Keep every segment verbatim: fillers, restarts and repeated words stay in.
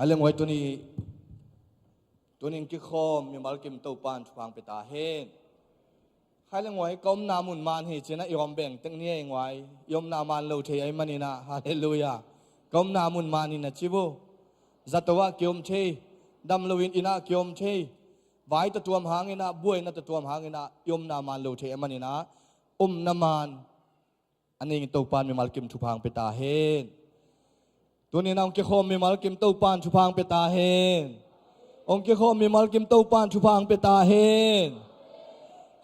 Hai le nguai, tuni, tuni in kikhawm mimal kim Topa'n thupha hong pia ta hen. Hai le nguai, ka omna mun man hi ci-in ah i om beng tek ni ei nguai. I omna man lo thei ahih manin ah, halleluiah. Ka omna mun man hi na ci vo. Zato ah kiom thei, dam loin inn ah kiom thei. Vai tawh tuam hangin ah, buaina tawh tuam hangin ah, i omna man lo thei ahih manin ah, omna man a ning Topa'n mimal kim thupha hong pia ta hen. Tuni in ah hong kikhawm mimal kim Topa'n thupha hong pia ta hen. Hong kikhawm mimal kim Topa'n thupha hong pia ta hen.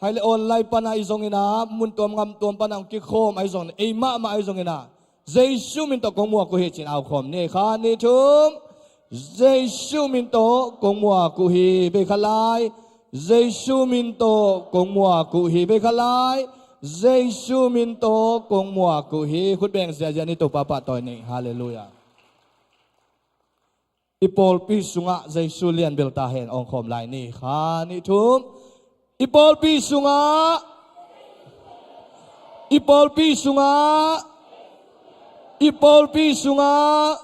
Hai le online pan ahi zongin ah, mun tuam gam tuam pan ah hong kikhawm ahi zongin, ei mahmah ahi zongin ah, Jesu min tawh kong muak uh hi ci-in au khawm ni. Khat, nih, thum. Jesu min tawh kong muak uh hi. Vei khat lai. Jesu min tawh kong muak uh hi. Vei khat lai. Jesu min tawh kong muak uh hi. Khut beng ziahziah ni, Topa pahtawi ni. Halleluiah. I pawlpi sungah Jesu lianbel ta hen, hong khawm lai ni. Khat, nih, thum. I pawlpi sungah, i pawlpi sungah, i pawlpi sungah,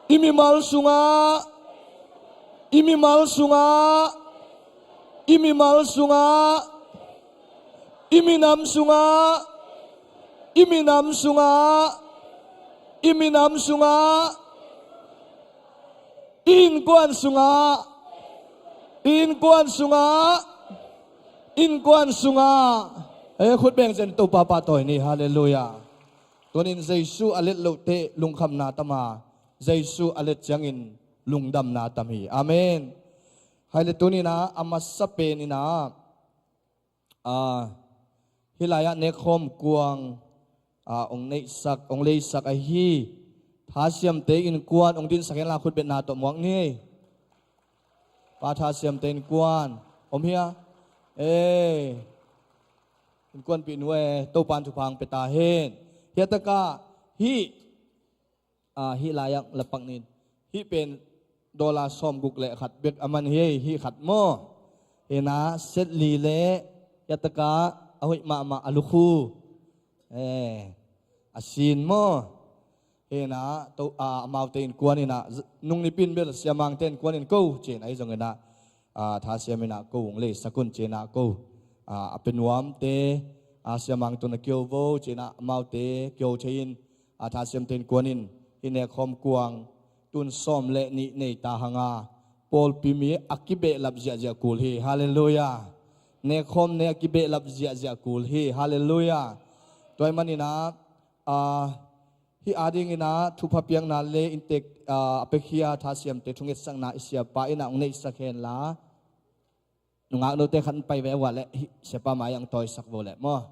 i mimal sungah, i mimal sungah, i mimal sungah, i minam sungah, i minam sungah, i minam sungah, i innkuan sungah, i innkuan sungah, innkuan sungah. Eh, khut beng zen, Topa pahtawi ni. Halleluiah. Tuni in Jesu a let loh teh lungkhamna tam a, Jesu a let ciangin lungdamna tam hi. Amen. Hai le tuni in ah, a masa pen in ah, ah, hih lai-ah nekkhawm kuang, ah, hong neihsak, hong leisak ahi Thasiamte innkuan hong dinsak hen la, khut betna tawh muak ni. Pa Thasiamte innkuan om hia? Eh, innkuanpihnu eh, Topa'n thupha hong pia ta hen. Hih a takah, hih, ah, hih lai-ah la pak ni. Hih pen dollar sawmguk le khat bek a man hi, hih khat maw. Hi in ah, set li le, hih a takah a hoih mahmah a lukhu, eh, a sin maw. Hi in ah, to, ah, amaute innkuan in ah, z-, nung nipi in bel Sia Mangte innkuan in ko ci-in ahi zongin ah, ah, Thasiam in ah ko hong leisak un ci-in ah ko, ah, a pia nuamte, ah, Sia Mang tawh na kio vo ci-in ah amaute kio thei in, ah, Thasiamte innkuan in hih nekkhawm kuang tun sawm le nih nei ta hang a, pawlpi mi a kibehlap ziahziah kul hi. Halleluiah. Nekkhawm ne a kibehlap ziahziah kul hi. Halleluiah. Tua ahih manin ah, ah, hih adingin ah thupha piakna le inntek, ah, a piakhia Thasiamte thungetsakna i siapa in ah hong neihsak hen la. Nungak note khat in pai ve ua leh, hih siapa mai-ah hong tawisak vo leh maw.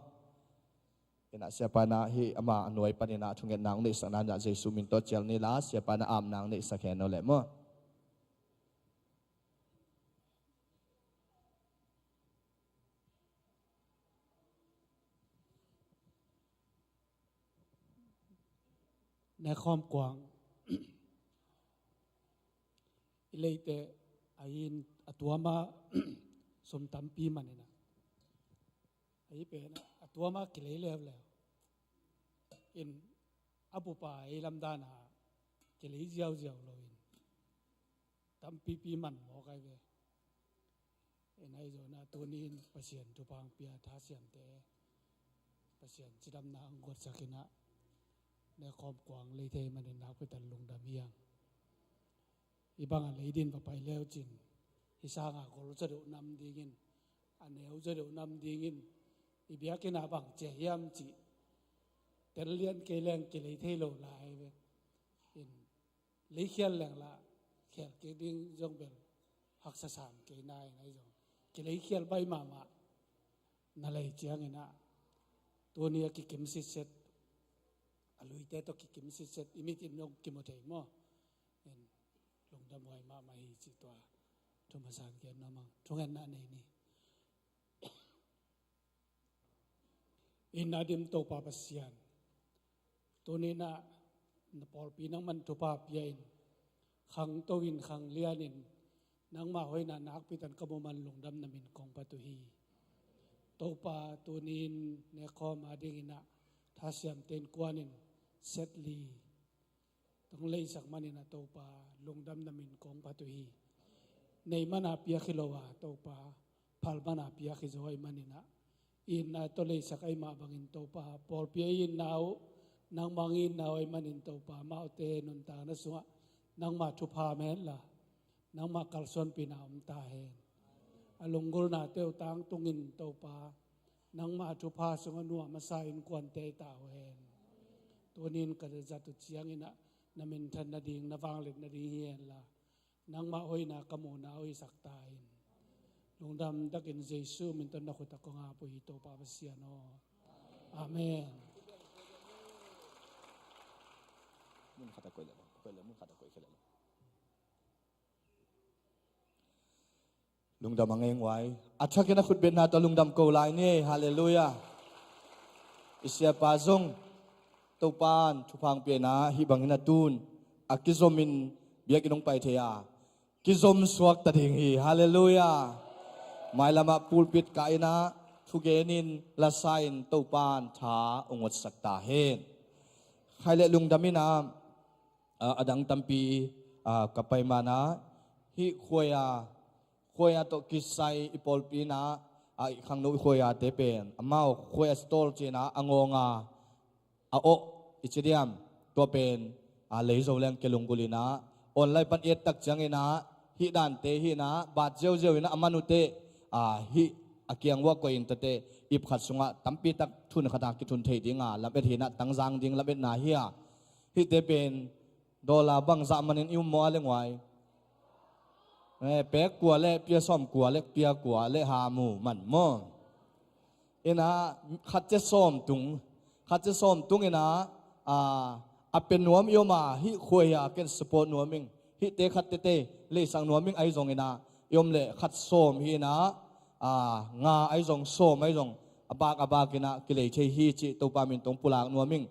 Hi in ah siapa in ah hih ama a nuai panin ah thungetna hong neihsakna in ah Jesu min tawh cial ni la, siapa in ah amna hong neihsak hen aw leh maw. Nekkhawm kuang i leite, a inn a tuam ah sum tampi man in ah, a inn pen a tuam ah kilei leuleu in, a bup a ei lamdang a kilei ziauziau lo in, tampipi man mawk ahi ve. Hi in ahi zongin ah tuni in Pasian thupha hong pia Thasiamte Pasian cidamna hong guatsak in ah, nekkhawm kuang lei thei manin nakpi takin lungdam hi hang. Hih bang a lei ding va pai le uh cin, hih sang a gol zaw deuh nam dingin, a neu zaw deuh nam dingin, i biakinn ah bang ci hiam cih tel lian kei leng kilei thei lo lai ve. In, leikhial leng lah khial kik ding zong bel haksa sam kei na, hi in ahi zong kileikhial baih mahmah na lei ciangin ah, tuni a kikim sitset, a luite tawh kikim sitset i mit in zong kimu thei maw. In, lungdam huai mahmah hi cih tua thu masa in gen nuam hang. Thungetna nei ni. Inn a dim Topa Pasian, tuni in ah na pawlpi nangman thupha pia in, khangto in, khanglian in, nangmah hoihna nakpi takin ka muh man lungdam na min kong phat uh hi. Topa, tuni in nekkhawm a dingin ah Thasiamte innkuan in set li Nong leisak manin ah Topa, lungdam na min kong phat uh hi. Nei mana piak hi lo a Topa, phal mana piak hi zaw ahih manin ah, itna tawh leisak ahih mah bangin Topa, pawlpi a itna uh, nangmah hong itna uh ahih manin Topa, amaute nuntakna sungah nangmah thupha om hen la, nangmah kalsuanpihna om ta hen. A lunggulhnate uh tangtungin Topa, nangmah thupha sungah nuam a sa innkuante ahi ta uh hen. Tuni-in ka zat uh ciangin ah, na minthan nading, na vangliat nading hi hen la, nangmah hoihna ka muhna uh hisak ta in. Lungdam takin Jesu min tawh na khut ah kong ap uh hi Topa Pasian aw. Amen. Mun khat ah koih leh lo, koih leh, mun khat ah koih khia leh lo. Lungdam a ngei nguai. A thakin a khutbetna tawh lungdam ko lai ni. Halleluiah. I siapa zong Topa'n thupha hong pia in ah, hih bangin a tun a kizomin biakinn hong pai thei a, kizom suak ta ding hi. Halleluiah. Mailam ah pulpit kah in ah, thugen in, la sa in, Topa'n tha hong utsak ta hen. Khai leh lungdam in ah, a, a dang tampi, a, ka pai man ah, hih khuai a, khuai a tawh kisai i pawlpi in ah, a, i khangno i khuai ate pen, amau khuai a stall ci-in ah, a ngawng a, a awh i ci diam, tua pen, a, lei zo leng kia lunggulh in ah, online pan i et tak ciangin ah, hih dante hih in ah, bat ziauziau in ah, a man uh teh, a, hih a kiang uah koih in tate, ip khat sungah tampi tak thun khat a kithun theih ding a, lamet hi in ah, tangzang ding lametna hi a, hihte pen, dollar bangzah manin i um maw a le nguai? Eh, pek kua le pia sawm kua le pia kua le ha mu man maw? In ah, khat cia sawm tung, khat cia sawm tung in ah, a, a pia nuam i om a, hih khuai a ken support nuam ing, hihte khat tete leisak nuam ing ahi zongin ah, i om leh khat sawm hi in ah, a, nga ahi zong, sawm ahi zong, a bak a bak in ah kilei thei hi cih Topa min tawh pulak nuam ing.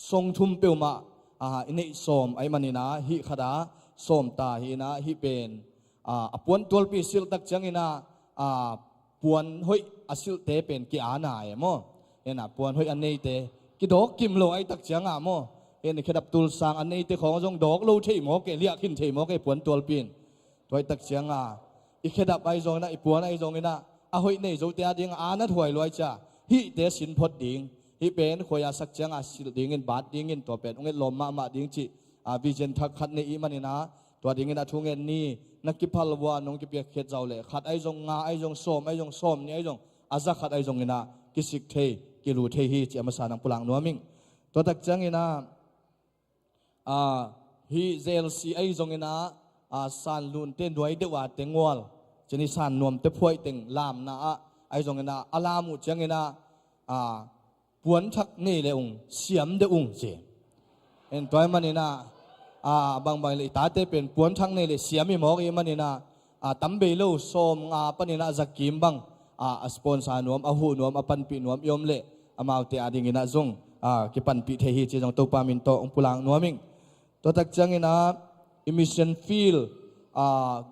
Song thum peuhmah, a, i neih sawm ahih manin ah, hih khat ah sawm ta hi in ah, hih pen, a, a puan tualpi silh tak ciangin ah, a, puan hoih a silhte pen ki-ana e maw? Hi in ah, puan hoih a neite kidawk kim lo ahih tak ciang ah maw? Hi in ah, khedap tulsang a neite khawng zong dawk lo thei mawk e, liah khin thei mawk e puan tualpi in. Tua ahih tak ciang a, i khedap ahi zongin ah, i puan ahi zongin ah, a hoih nei zote a ding a, a na thuai luai cia, hihte sin phot ding, hih pen khuai a sak ciang a silh dingin, bat dingin, tua pen hong etlawm mahmah ding cih, a, vision thak khat nei i hih manin ah, tua dingin a thungen ni, na kiphal uh a nong kipiak khiat zau leh, khat ahi zong, nga ahi zong, sawm ahi zong, sawm nih ahi zong, a za khat ahi zongin ah, kisik thei, kilu thei hi cih a masa nang pulak nuam ing. Tua tak ciangin ah, a, hih J L C ahi zongin ah, a, sanlunte nuai deuh a teng ual, cini san nuamte phuaih teng lamna ah, ahi zongin ah, a lam uh ciangin ah, a, puanthak nei le ung, siam deuh ung ci. En tua ahih manin ah, a, bangbang le i tate pen puanthak nei le siam i mawk i hih manin ah, a, tam bei lo, sawm nga panin ah za kim bang, a, a sponsor nuam, a huh nuam, a panpih nuam i om leh, amaute a dingin ah zong, a, kipanpih thei hi ci zong Topa min tawh hong pulak nuam ing. Tua tak ciangin ah, i mission field, a,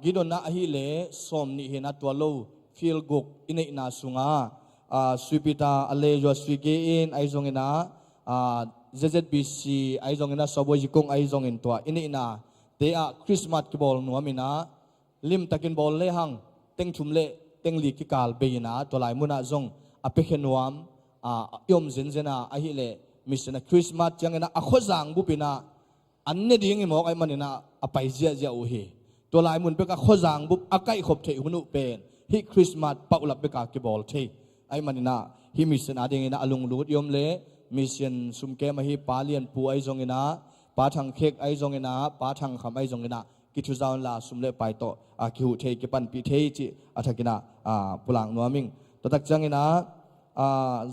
gidon ah ahih leh sawm nih hi in ah, tua lo field guk i neihna sungah, a, Suipita a lei zua Suige in ahi zongin ah, a, Z Z B C ahi zongin ah, Sawbuai Zikung ahi zongin tua i neihnate ah Christmas kibawl nuam in ah, limtakin bawl lehang, teng thum le teng li kikal bei in ah, tua lai munah zong a piakhia nuam, a, i om zenzen a, ahih leh mission a Christmas ciangin ah, a khuazang bup in ah, an ne ding i mawk ahih manin ah, a pai ziahziah uh hi. Tua lai mun bek a khuazang bup a kaihkhop theih hun uh pen, hih Christmas paulap bek a kibawl thei ahih manin ah, hih mission a dingin ah a lunglut i om leh, mission sumkem ahi Pa Lianpu ahi zongin ah, Pa Thang Khek ahi zongin ah, Pa Thang Kham ahi zongin ah, kithuza un la, sum le pai tawh, a, kihuh thei, kipanpih thei cih a thakin ah, a, pulak nuam ing. Tua tak ciangin ah, a,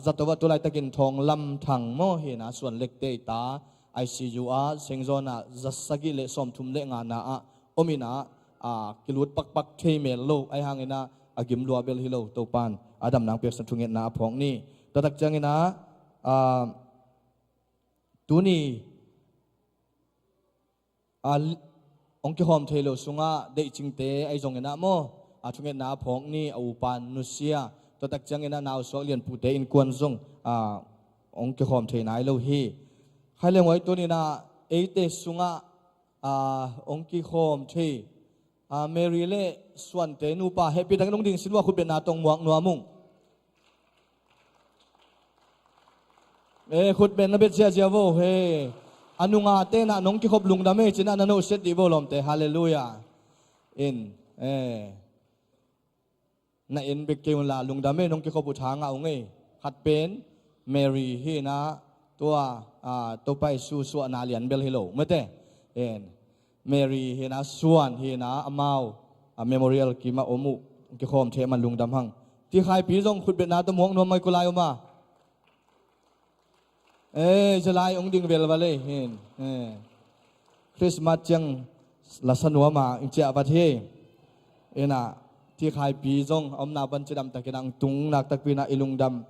zato ah tu laitakin Thawng Lam Thang maw hi in ah, Suan Lekte i ta, I C U ah, Saint John ah, za sagih le sawmthum le ngana ah om in ah, a, kilut pakpak thei mel lo ahih hangin ah, a gim lua bel hi lo, Topa'n a damna hong piaksa thungetna a phawk ni. Tua tak ciangin ah, a, tuni a, hong kikhawm thei lo sungah deihcingte ahi zongin ah maw, a, thungetna a phawk ni, a upa nusia, tua tak ciangin ah nausuak Lianpute innkuan zong, a, hong kikhawm thei nai lo hi. Khai le nguai, tuni in ah, Eite sungah, ah, hong kikhawm thei, ah, Mary le Suante nupa hehpih takin hong ding sin uh a, khutbetna tawh muak nuam ung. Eh, khutbetna bet ziazia vo, he. A nungate na nong kikhop lungdam e, cinah na nohsiat dih vo lawmte. Halleluiah. In, eh. Na en bek kei un la, lungdam e, nong kikhop uh tha ngah ung e. Khat pen Mary hi inah, tua, ah, Topa Jesu suahna lian bel hi lo mate. En, Mary hi inah, Suan hi inah, amau, ah, Memorial kimah om uh, kikhawm thei man lungdam hang. Tikhaipi zong khutbetna tawh muak nuam mai, kulai om a. Eh, zalai hong ding velval ei hin. Eh. Christmas ciang lasa nuam a, ing ciah vat hi. Inah, tikhaipi zong a omna pan cidam takin ang tung nak takpi inah i lungdam.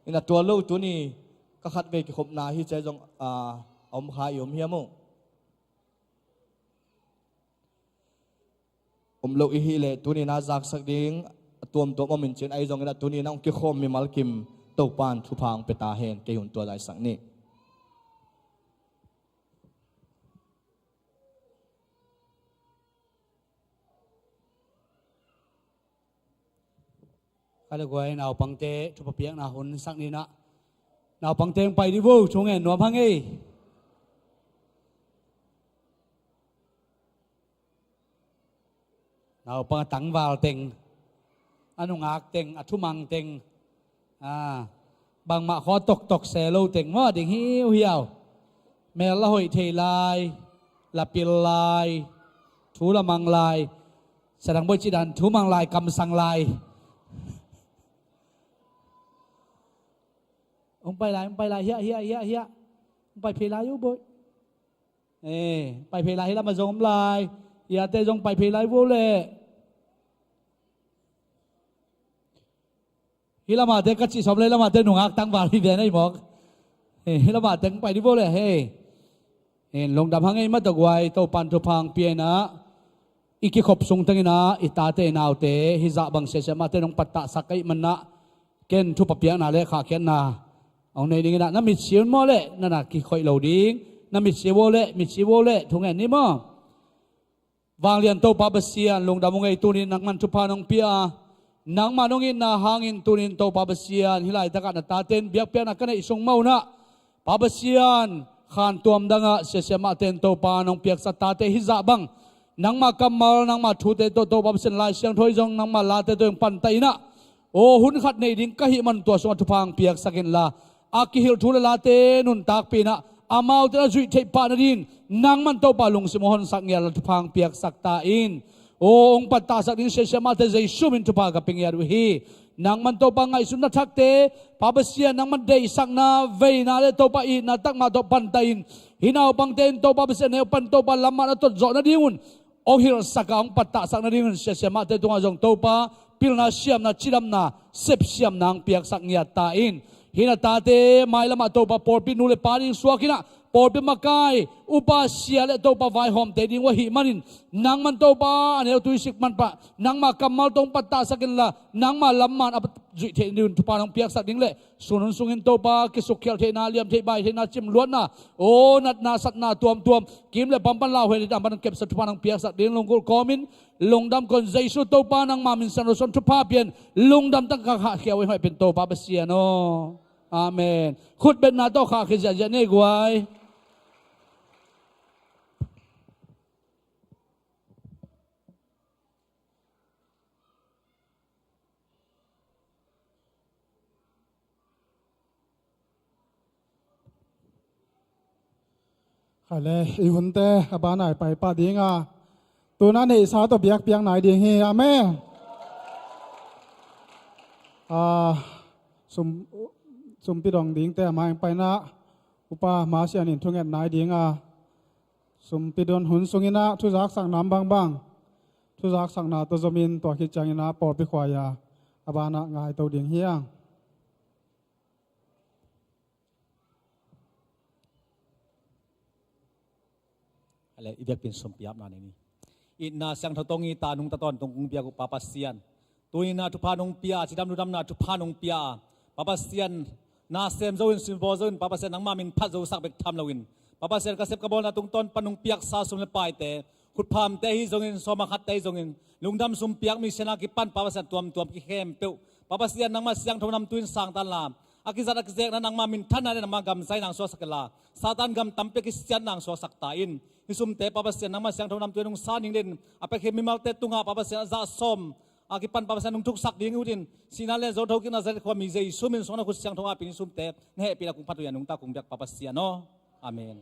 Inah tua lo tuni ka khatvei kikhopna hi cia zong, ah, a om kha i om hiam uh? Om lo i hih leh tuni inah zaksak ding a tuamtuam om in cin, ahi zongin ah tuni inah hong kikhawm mimal kim Topa in thupha hong pia ta hen. Kei hun tua zaisak ni. Ka le guai, naupangte thupha piakna hun sak ni inah. Naupangte hong pai dih vo, thu ngen nuam hang ei. Naupang a tangval teng, a nungak teng, a thumang teng, ah, bangmah khua toktok se lo teng maw, a ding hiuhiau. Mel la hoih thei lai, la pil lai, thu la mang lai. Sadang Bawi ci dan thu mang lai, kamsang lai. Hong pai lai, hong pai lai, hiah, hiah, hiah, hiah. Hong pai phei lai uh, Bawi. Eh, pai phei lai, hih lamah zong om lai. Hiate zong pai phei lai vo leh. Hih lamahte ka cih sawm le, hih lamahte nungak tangval hi ve na hi mawk. Eh, hih lamahte hong pai dih vo leh, hei. Eh, lungdam hang ei, mah tawh guai, Topa in thupha hong pia inah, i kikhop sung teng inah, i tate i naute hih zah bang siasia mahte nong pattahsak ahih manah, ken thupha piakna le khahkhiatna hong nei ding inah, na mitsi un maw leh, na na kikhoih lo ding, na mitsi vo leh, mitsi vo leh, thu ngen ni maw. Vanglian Topa Pasian, lungdam ung ei, tunin nangman thupha nong pia a, nangmah nong itna hangin tunin Topa Pasian, hih laitakah na tate in biakpiakna ka neih sung mah unah, Pa Pasian, khantuam dangah siasia mahte in Topa nong piaksak tate hih zah bang, nangmah kammal, nangmah thute tawh Topa Pasian, Lai Siangtho ahi zong nangmah late tawh hong pantah inah, aw, hun khat nei ding ka hih man tua sungah thupha hong piaksak inla, a kihilh thu le late nuntakpih inah, amaute na zuih theih pah nadingin nangman Topa lungsim hong honsak ngiat la, thupha hong piaksak ta in. Aw, hong pattahsak ding siasia mahte Jesu min thupha ka pia ngiat uh hi. Nangman Topa ngaihsutna thakte, Pa Pasian, nangman deihsakna, veina le Topa itna tak mah tawh pantah in, hih naupangte in Topa Pasian neu pan Topa lamah na tot zawh nadingun hong hilhsak a, hong pattahsak nadingun siasia mahte tungah zong Topa pilna, siamna, cidamna, sepsiamna hong piaksak ngiat ta in. Hih na tate mailamah Topa pawlpi nu le pa ding suak inah, pawlpi makai, upa, sia le Topa vaihawmte ding uh ahih manin, nangman Topa a neu tuisik manpah, nangmah kammal tawh hong pattahsak inla, nangmah lamman a zuih theih nadingun thupha nong piaksak ding le, sun hun sungin Topa kisukkhialh theihna, liamtheih baitheihna, cimluatna, aw, natna satna tuamtuam, kim le pam pan lauhuai ding a man kepsak thupha nong piaksak ding lunggulh kawmin, lungdam kawmin Jesu Topa nangma min siangtho suan thupha pian, lungdam tangka khahkhia uh ei, hoih pen Topa Pasian aw. Amen. Khutbetna tawh khahkhia ziahziah ni guai. Khaile, i hunte a banah i paipah ding a, tuna neihsa tawh biakpiak nai ding hi. Amen. Ah, sum, sumpi dong dingte a mai paina upa Masian in thunget nai ding a, sumpi dong hun sungin ah thuzaksakna bangbang, thuzaksakna tawh zomin tua khit ciangin ah pawlpi khuai a, a banah ngaito ding hi hang. Ale, i biakpiin sumpi apna nei ni. Itna siangtho tawh ngi ta nungta tawntung kong biak uh Pa Pasian, tuni-in ah thupha nong pia, cidam ludamna thupha nong pia a, Pa Pasian, na sem zo in, simbaw zo in, Pa Pasian, nangma min phat zosak bek tham loin, Pa Pasian, ka sep ka bawlna tungtawn pan hong piaksa sum le paite, khutphamte ahi zongin, sawm a khatte ahi zongin, lungdam sum piak mi siangtho a kipan Pa Pasian tuamtuam kikhempeuh, Pa Pasian nangmah siangtho namtui in sangtan la, a kizat a kizekna nangmah minthanna le nangmah gam zaina hong suaksak inla, Satan gam tampi a kisiatna hong suaksak ta in. Hih sumte Pa Pasian nangmah siangtho namtui in hong san ning den, a piakhia mimalte tungah Pa Pasian a zah sawm a kipan Pa Pasian hong thuksak ding hi uh in, sihna le zo thokikna Nazareth khua mi Jesu min suang na khut siangtho a pin hih sumte na hehpihna kong phat uh hi a, nungta kong biak Pa Pasian aw. Amen.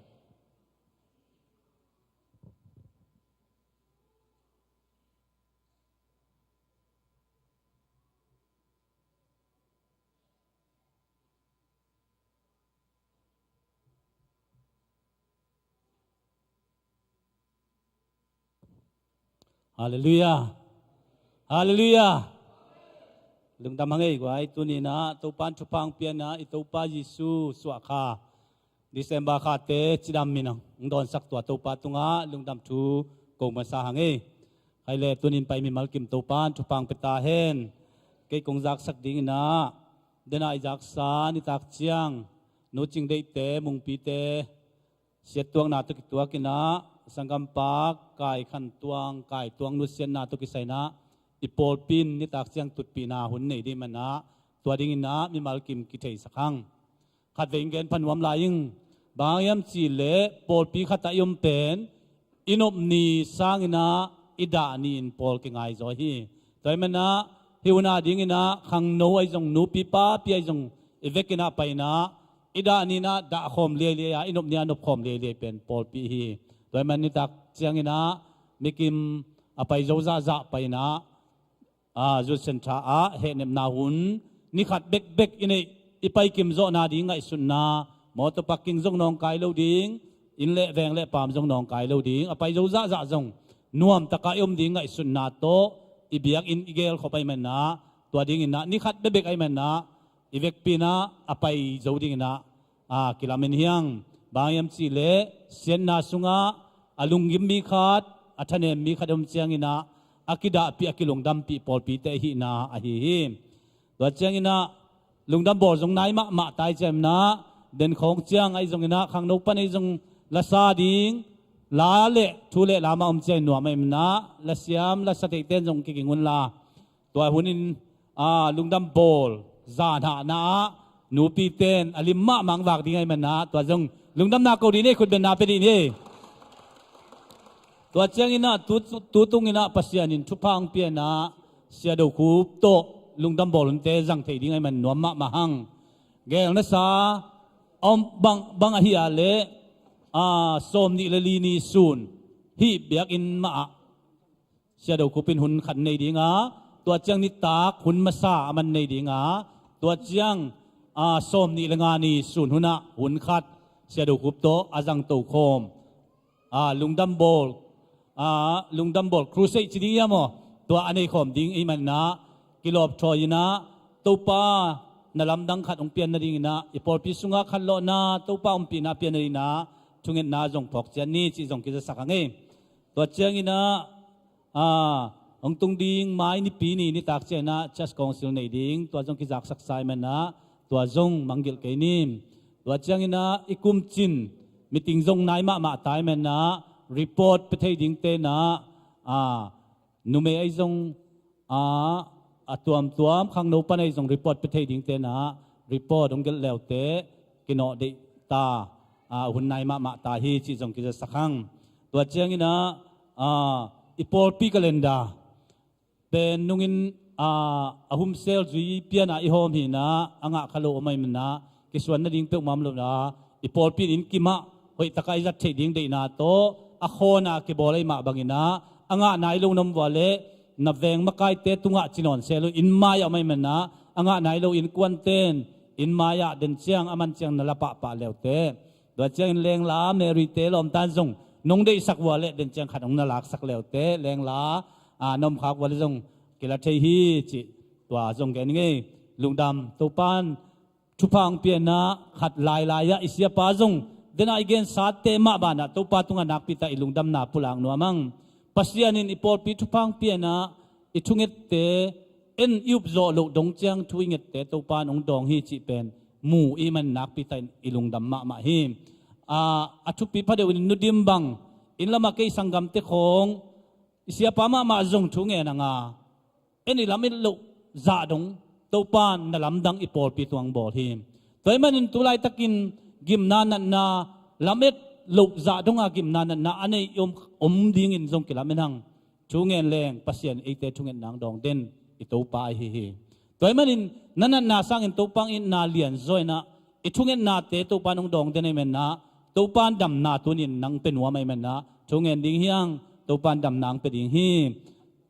Halleluiah. Halleluiah. Lungdam hang ei guai, tuni-in ah Topa in thupha hong pia-in ah i Topa Jesu suahkha December khate cidam in hong dawnsak tua Topa tungah lungdam thu ko masa hang ei. Khai le tuni-in pai mimal kim Topa in thupha hong pia ta hen. Kei kong zaksak ding in ah, den a i zaksa nitak ciang Nu Cing Deihte, Mungpite siattuakna tawh kituak in ah, sanggampa Kai Khan Tuang, Kai Tuang nusiatna tawh kisai in ah, i pawlpi in nitak ciang tutpihna hun nei ding man ah, tua ding in ah mimal kim kitheisak hang. Khatvei in gen pha nuam lai ing. Bang hang hiam cih leh pawlpi khat ah i om pen i nop ni sang in ah i dah ni in pawl kingai zaw hi. Tua ahih man ah hih hun a ding in ah khangno ahi zong, nupi papi ahi zong, i vek in ah pai in ah i dah ni in ah dah khawm liailiai a, i nop ni a nop khawm liailiai pen pawlpi hi. Tua ahih man nitak ciang in ah mikim a pai zo zahzah pai in ah, a, Youth Centre ah hehnepna hun ni khat bekbek i neih, i pai kim zawhna ding ngaihsutna, motor parking zong nawngkai lo ding, inn le veng le paam zong nawngkai lo ding, a pai zo zahzah zong nuamtak a i om ding ngaihsutna tawh i biakinn i gelkhop ahih man ah, tua ding in ah ni khat bekbek ahih man ah i vekpi in ah a pai zo ding in ah, a, kilamen hi hang. Bang hang hiam cih leh siatna sungah a lunggim mi khat, a thanem mi khat i om ciang in ah a kidahpih, a kilungdampih pawlpite ahihna ahi hi. Tua ciang in ah lungdam bawl zong nai mahmah ta hi ciang in ah, den khawng ciang ahi zong in ah, khangno pan ahi zong lasa ding, la le thu le la mah om ciang in nuam ahih man ah, lasiam lasa theite in zong kiking un la. Tua hun in, a, lungdam bawl zanhahna ah nupite in a lim mahmah hong vak ding ahih man ah, tua zong lungdamna ko dih ni, khut benna pia dih ni. Tua ciang in ah tu, tu tung in ah Pasian in thupha hong pia in ah Sia Do Khup tawh lungdam bawl hunte zang thei ding ahih man nuam mahmah hang. Gel na sa a om bang, bang ahi a leh, a, sawmnih le li ni sun hih biakinn mah ah Sia Do Khup in hun khat nei ding a, tua ciang nitak hun masa a man nei ding a, tua ciang, a, sawmnih le nga ni sun hun ah hun khat Sia Do Khup tawh a zang to khawm, a, lungdam bawl, a, lungdam bawl crusade ci ding hiam aw, tua a nei khawm ding ahih man ah kilawpthawi in ah Topa na lamdang khat hong pian nading in ah, i pawlpi sungah khanlawhna, Topa ompihna pian nading in ah thungetna zong phawk ciat ni cih zong kizasak hang ei. Tua ciang in ah, a, hong tung ding May nipi ni nitak ciang in ah Church Council nei ding, tua zong kizaksak sa ahih man ah tua zong mangngilh kei ni. Tua ciang in ah i kum cin meeting zong nai mahmah ta ahih man ah report pia thei dingte in ah, a, numei ahi zong, a, a tuamtuam khangno pan ahi zong report pia thei dingte in ah report hong gelh leute kinawh deih ta, a, hun nai mahmah ta hi cih zong kizasak hang. Tua ciang in ah, a, i pawlpi calendar pen nungin, a, a humsel zui pian a i hawm hi in ah, a ngah kha lo om ahih man ah kisuan nading peuhmah om lo in ah, i pawlpi in inn kim ah hoih tak a i zat theih ding deihna tawh a khawn a kibawl ahih mah bang in ah, a ngah nai lo na om uh a leh na veng makaite tungah ci nawn se lo, inn mai ah om ahih man ah, a ngah nai lo innkuante in inn mai ah den ciang a man ciang na la pahpah leute. Tua ciangin lengla Mary te lawmta in zong nong deihsak uh a leh den ciang khat hong na laksak leute, lengla, a, na om khak uh a leh zong kila thei hi cih tua zong gen ing ei. Lungdam, Topa in thupha hong pia in ah khat lailai ah i siapa zong den a i gensate mah banah Topa tungah nakpi tak i lungdamna pulak nuam hang. Pasian in i pawlpi thupha hong pia in ah i thungette, en i up zawh loh dong ciang thu i ngette Topa in hong dawng hi cih pen mu i hih man nakpi tak in i lungdam mahmah hi. a, a thupi phadeuh in Nu Dim bang, inn lamah kei sanggamte khawng, i siapa mahmah zong thu ngen a nga, en i lamet loh zah dong Topa in na lamdang i pawlpi tungah bawl hi. Tua ahih manin tu laitakin gimna natna, lamet loh zah donga gimna natna a nei i om, om dingin zong kilamen hang. Thu ngen leng Pasian eite thungetna hong dawng den i Topa ahi hi. Tua ahih manin na natna sangin Topa hong itna lian zaw in ah, i thungetnate Topa in hong dawng den ahih manin ah, Topa in damna tuni-in nang pia nuam ahih manin ah, thu ngen ding hi hang. Topa in damna hong pia ding hi.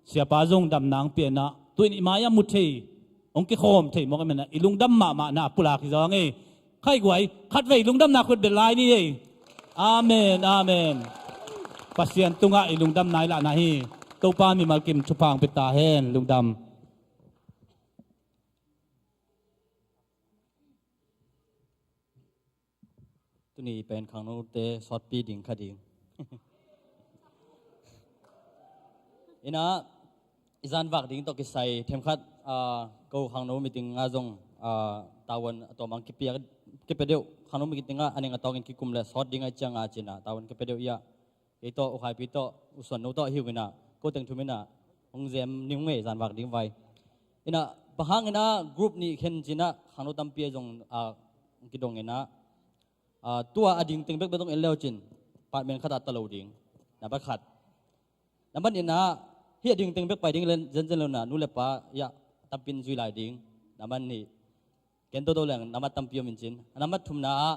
Siapa zong damna hong pia in ah, tu-in i mai-ah mu thei, hong kikhawm thei mawk ahih manin ah, i lungdam mahmahna pulak hi zaw ing ei. Khaiguai, khatvei lungdamna khut beng lai ni ei. Amen, amen. Pasian tungah i lungdamna i lahna hi. Topa mimal kim thupha hong pia ta hen. Lungdam. Tuni pen khangnote sawtpi ding kha ding. In ah, i zanvak ding tawh kisai themkhat, ah, ko khangno meeting ah zong, ah, tavuan a tawmang kipia, kipia deuh, khangno meeting ah a ning a tawngin kikum le sawt ding ahih ciangin ci-in ah tavuan kipia deuh hi a. Kei tawh, U Khaipi tawh, U Suanno tawh hi uh in ah, ko teng thum in ah hong zem ning uh ei, zanvak ding vai. In ah, bang hangin ah group nih khen ci-in ah khangno tampi ah zong, ah, kidong in ah, ah, tua a ding teng bekbek zong en le uh cin, apartment khat ah ta lo ding. Nambat khat. Nambat nih in ah, hih a ding teng bek pai ding zenzen lo in ah, nu le pa, ya, tampi in zui lai ding. Nambat nih. Ken toto leng nambat tampi om in cin. A nambat thumna ah,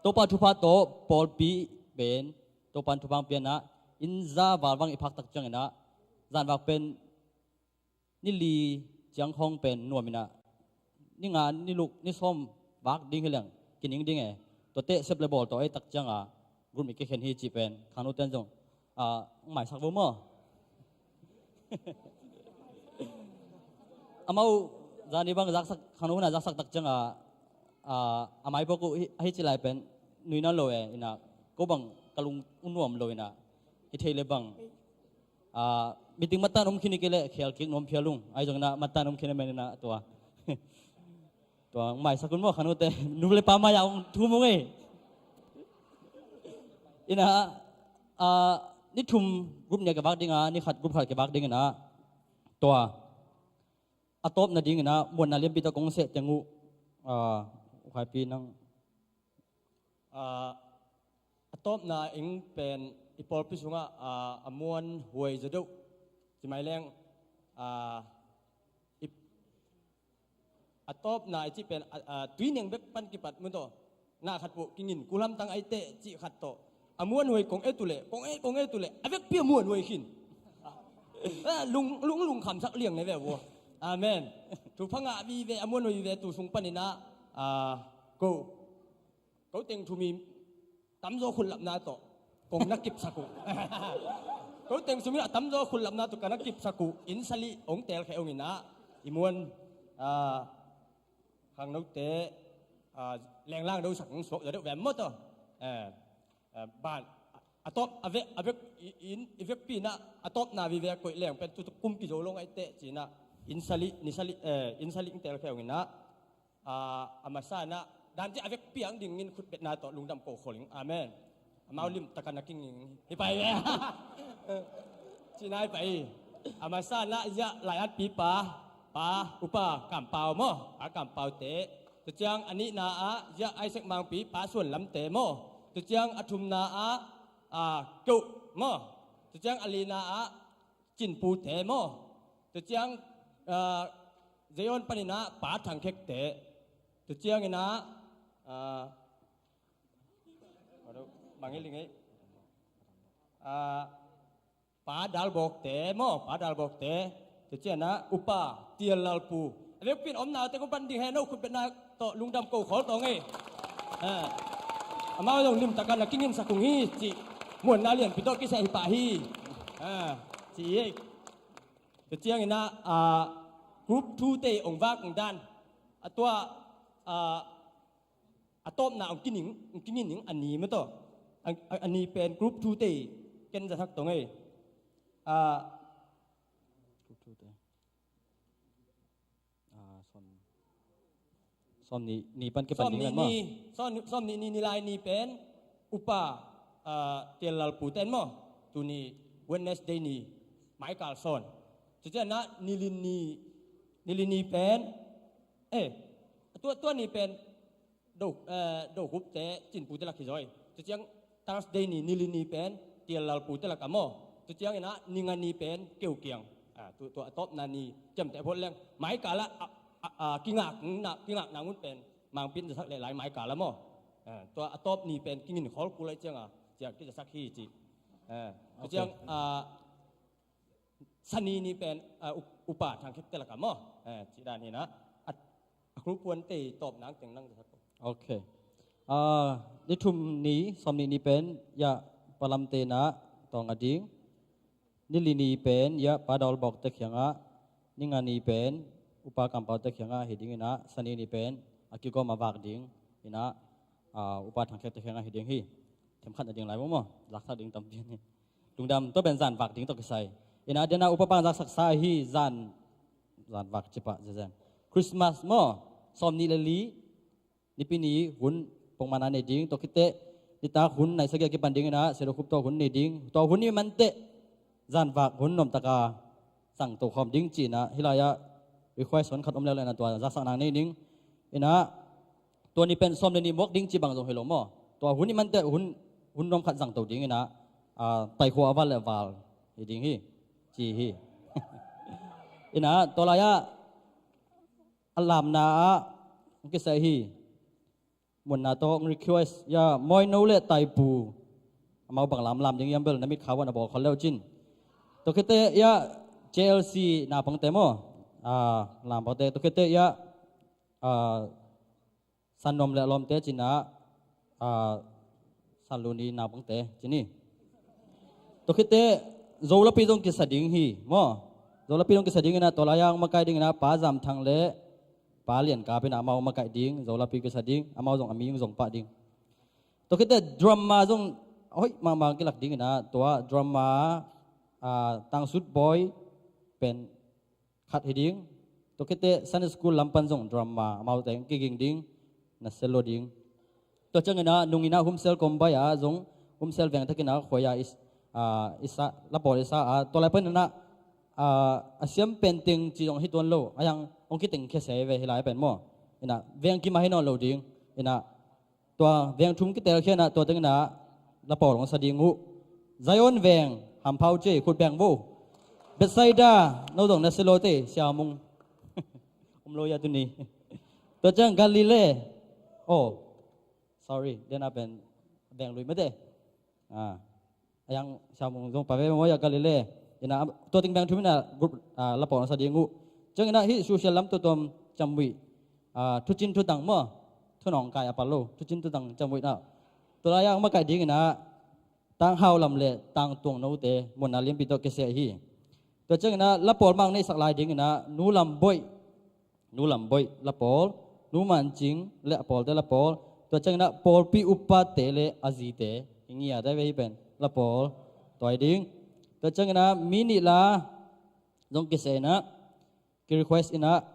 Topa thupha tawh pawlpi pen, Topa in thupha hong pia in ah, inn za val bang i phak tak ciangin ah, zanvak pen ni li ciang khawng pen nuam in ah, ni nga, ni luk, ni sawm vak ding hi leng kining ding e. Tuate sep le bawl tawh ei tak ciangin group nih kikhen hi cih pen khangnote in zong, ah, hong maisak vo maw? Amau zani bang zaksak, khangno hun ah zaksak tak ciangin, ah, a mai pawh ko hi, ahi ci lai pen nui nawn lo e, in ah ko bang ka lung uh nuam lo in ah, hi thei le bang, ah, meeting mattan om khin hi kei leh khel kik nuam phial ung. Ahi zongin ah mattan om khin ahih manin ah tua. Tua hong maisak un maw khangnote, nu le pa mai-ah hong thum ung ei. In ah, ah, ni thum group nih kivak ding a, ni khat group khat kivak ding in ah, tua a tawpna ding in ah muanna lianpi tawh kong seh teng uh, ah, U Khaipi nang. Ah, a tawpna ing pen i pawlpi sungah, ah, a muanhuai zaw deuh, ci mai leng, ah, i, a tawpna i cih pen, ah, ah, tui neng bek pan kipat mu tawh, na khat peuh kingin, kul hamtang a i teh cih khat tawh, a muanhuai kong et uh leh, kong et, kong et uh leh a vekpi a muanhuai khin. Ah, lung, lung, lungkhamsak liang ne ve uh. Amen. Thupha ngah vive, a muanhuai vive, tu sung panin ah, ah, ko, ko teng thum i tamzaw khutlapna tawh kong na kipsak uh. Ko teng thum i a tamzaw khutlapna tawh ka na kipsak uh. Inn sali hong telkhia ung in ah, i muan, ah, khangnote, ah, lenglang dosak hong suak zaw deuh ve maw tawh. Eh, eh, ban, a tawp, a vek, a vek, i, in, i vekpi in ah a tawpna vive a koih leng pen tu, tu kum kizo lo ngai teh ci-in ah, inn sali, ni sali, eh, inn sali hong telkhia ung in ah, ah, a masa in ah, dan ci a vekpi ang dingin khutbetna tawh lungdam ko khol ing. Amen. Amau limtakin na kinging hi pai ve. Ci nai pai. A masa in ah, ziah lai-atpipa, pa, upa Kampau maw, pa Kampaute. Tua ciang a nihna ah, ziah Isaac Mangpi, pa Suanlamte maw. Tua ciang a thumna ah, ah, keuh maw. Tua ciang a lina ah, Cinpute maw. Tua ciang, ah, Zion panin ah pa Thangkhekte. Tua ciangin ah, ah, bang hi ling ei. Ah, pa Dalbawkte maw, pa Dalbawkte. Tua ciangin ah upa Tial Lalpu. A vekpi in omna teng kong pan ding hi, no khutbetna tawh lungdam ko khol tawh ing ei. Ah, amau zong limtakin na kinginsak ung hi cih muanna lianpi tawh kiseh hi pah hi. Ah, ci ei. Tua ciangin ah, ah, group two te hong vak hong dan. A tua, ah, a tawpna hong kingin, hong kingin ning a ni maw tawh. A, a, a ni pen group two te ken za thak tawh ing ei. Ah, group two te. Ah, sawm, sawm nih ni pan kipan ding maw. Sawm nih ni, sawm, sawm nih ni, ni lai ni pen Upa, ah, Tial Lal Pu ten maw, tuni Wednesday ni maikal sawn. Cucianah nili ni, nili ni pen, eh, tua, tua ni pen do, eh, do hupte cin pute lak hi zaw. Cuciang Thursday ni, nili ni pen Tial Lal Pute lak a maw. Cucianginah ninga ni pen keu kiang. Ah, tu, tua a tawpna ni ciamteh phot leng maikal ah, ah, ah, ah, kingak na, kingak nangun pen mangpin zasak leh lai maikal ah maw. Ah, tua a tawp ni pen kingin khol kul ai cianga ciang kizasak hi ci. Ah, cuciang, ah, Sani ni pen, ah, up-, upa Thangkhekte lak a maw. Ah, ci dan hinah a, a khulpuante tawp nang teng nang zasak ko. Ok. Ah, ni thum ni, sawm ni ni pen, ya, palamte na tawng a ding. Nili ni pen, ya, Pa Dawl Bawkte kiangah, ninga ni pen, Upa Kampaute kiangah hi ding inah, sani ni pen, a kigawm a vak ding inah, ah, Upa Thangkhekte kiangah hi ding hi. Themkhat na ding lai maw, zaksak ding tampi ni. Lungdam, tua pen zan vak ding tawh kisai. Inah, dena Upa Pang zaksaksa hi zan, zan vak cipah zezen. Christmas maw, sawm ni le li, nipi ni hun pongmana nei ding, tua khiteh nitak hun nai sagih a kipan ding inah, Sia Do Khup tawh hun nei ding, tua hun ni manteh zan vak hun nuamtaka zangto khawm ding ci inah, hih lai-ah request hun khat om leuleu inah tua zaksak nang nei ding. Inah tua ni pen sawm le ni muak ding ci bang zong hi lo maw. Tua hun ni manteh hun, hun nuam khat zangto ding inah, ah, taikhua a val le val hi ding hi, ci hi. Inah tua lai-ah a lamna ah hong kisai hi. Munna tawh hong request, ya, Mawino le Taipu. Amau bang lamlam ding hiam bel, na mit kha vuan a bawl khol leu cin. Tua khiteh, ya, J L C naupangte maw. Ah, lampangte, tua khiteh, ya, ah, San Nuam le a lawmte cinah, ah, San Luni naupangte cin hi. Tua khiteh Zolapi zong kisa ding hi maw. Zolapi zong kisa ding inah, tua lai-ah hong makaih ding inah Pa Zam Thang le Pa Lian Kap inah amau hong makaih ding, Zolapi kisa ding, amau zong a mi hong zong pah ding. Tua khiteh drama zong hoih mahmah kilak ding inah, tua drama, ah, Tangsut Boy pen khat hi ding. Tua khiteh Sunday school lam pan zong drama amaute hong kiging ding, na selo ding. Tua cianginah nung inah Humsel Kombai ah zong Humsel veng takinah khuai ah is, ah, isa, lapawl isa ah, tua lai pan inah, ah, a siam penteng ci zong hi tuan lo, a yang hong kiteng khia se ve hih lai pen maw. Inah veng kim ah hi nawn lo ding. Inah tua veng thum kitel khianah tua tenginah lapawl hong sa ding uh. Zion veng, hampau cei, khut beng vo. Bethsaida, no zong na selo te, Siamung. Um lo ya tuni. Tua ciang Galilee. Oh, sorry, dena pen veng lui mate. Ah. A yang Siamung zong pa ve maw ya Galilee. Inah tua ting beng thum inah group, ah, lapawl hong sa ding uh. Cianginah hih social lam tuatuam ciammuih, ah, thucin thutang maw. Thunawng kai a pal lo. Thucin thutang ciammuih inah. Tua lai-ah hong makaih ding inah Tang Hau Lam le Tang Tuang Note Munna Lianpi tawh kiseh hi. Tua cianginah lapawl mang neihsak lai ding inah Nu Lam Boih, Nu Lam Boih lapawl, Nu Man Cing le a pawlte lapawl, tua cianginah pawlpi upate le a zite, i ngiate ve hi pen lapawl tua hi ding. Tua cianginah mi nih la zong kiseh inah, ki request inah,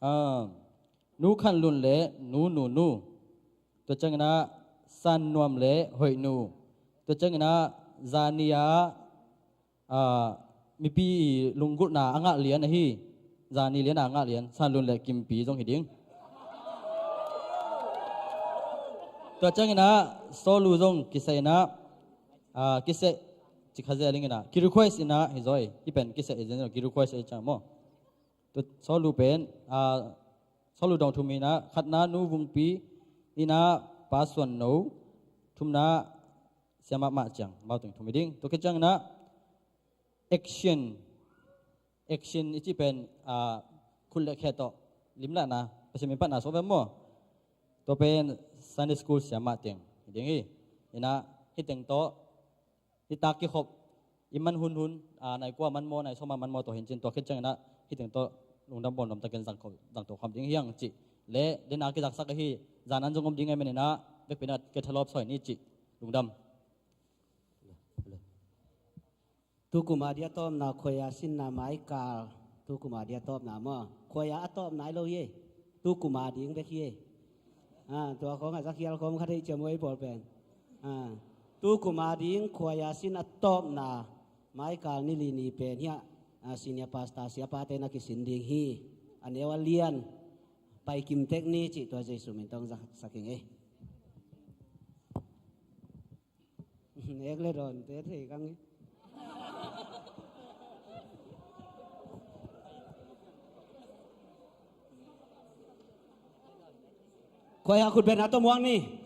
ah, Nu Khan Lun le Nu Nu Nu. Tua cianginah San Nuam le Hoih Nu. Tua cianginah zani ah, ah, mipi lunggulhna a ngah lian ahi, zani lian a ngah lian, San Lun le Kimpi zong hi ding. Tua cianginah Solu zong kiseh inah, ah, kiseh ci kha zel ing inah, ki request inah hi zaw hi. Hih pen kiseh hi zel, ki request ahi ciang maw. Tua Solu pen, ah, Solu dong thum inah, khatna Nu Vungpi, nihna Pa Suan No, thumna Siamah Mah Ciang, amau teng thum hi ding. Tua khit cianginah action, action i cih pen, ah, khut le khe tawh limlahna, Pasian min phatna suak ve maw. Tua pen Sunday school siamah teng hi ding hi. Inah hih teng tawh nitak kikhop, i man hunhun, ah, nai kua man maw, nai sawma man maw, tua hi in cin, tua khit cianginah hih teng tawh lungdam bawl nuamtakin zangto, zangto khawm ding hi hang cih le, dena kizaksak ahi, zan an zong om ding ahih maninah vekpi inah ke thalawp sawi ni cih. Lungdam. Tu kum a dia tawpna, khuai a sinna maikal, tu kum a dia tawpna maw. Khuai a a tawpna hi lo hi. Tu kum a ding bek hi. Ah, tua khawng a zakhial khawm kha thei ciam uh ei pawl pen. Ah, tu kum a ding khuaia sin a tawpna maikal ni li ni pen hiah, ah, senior pastor siapate na kisin ding hi. A neu a lian pai kim tek ni cih tua Jesu min tawh za sak ing ei. Nek le dawn te thei kang hi. Khuaia khut beng a tawh muak ni.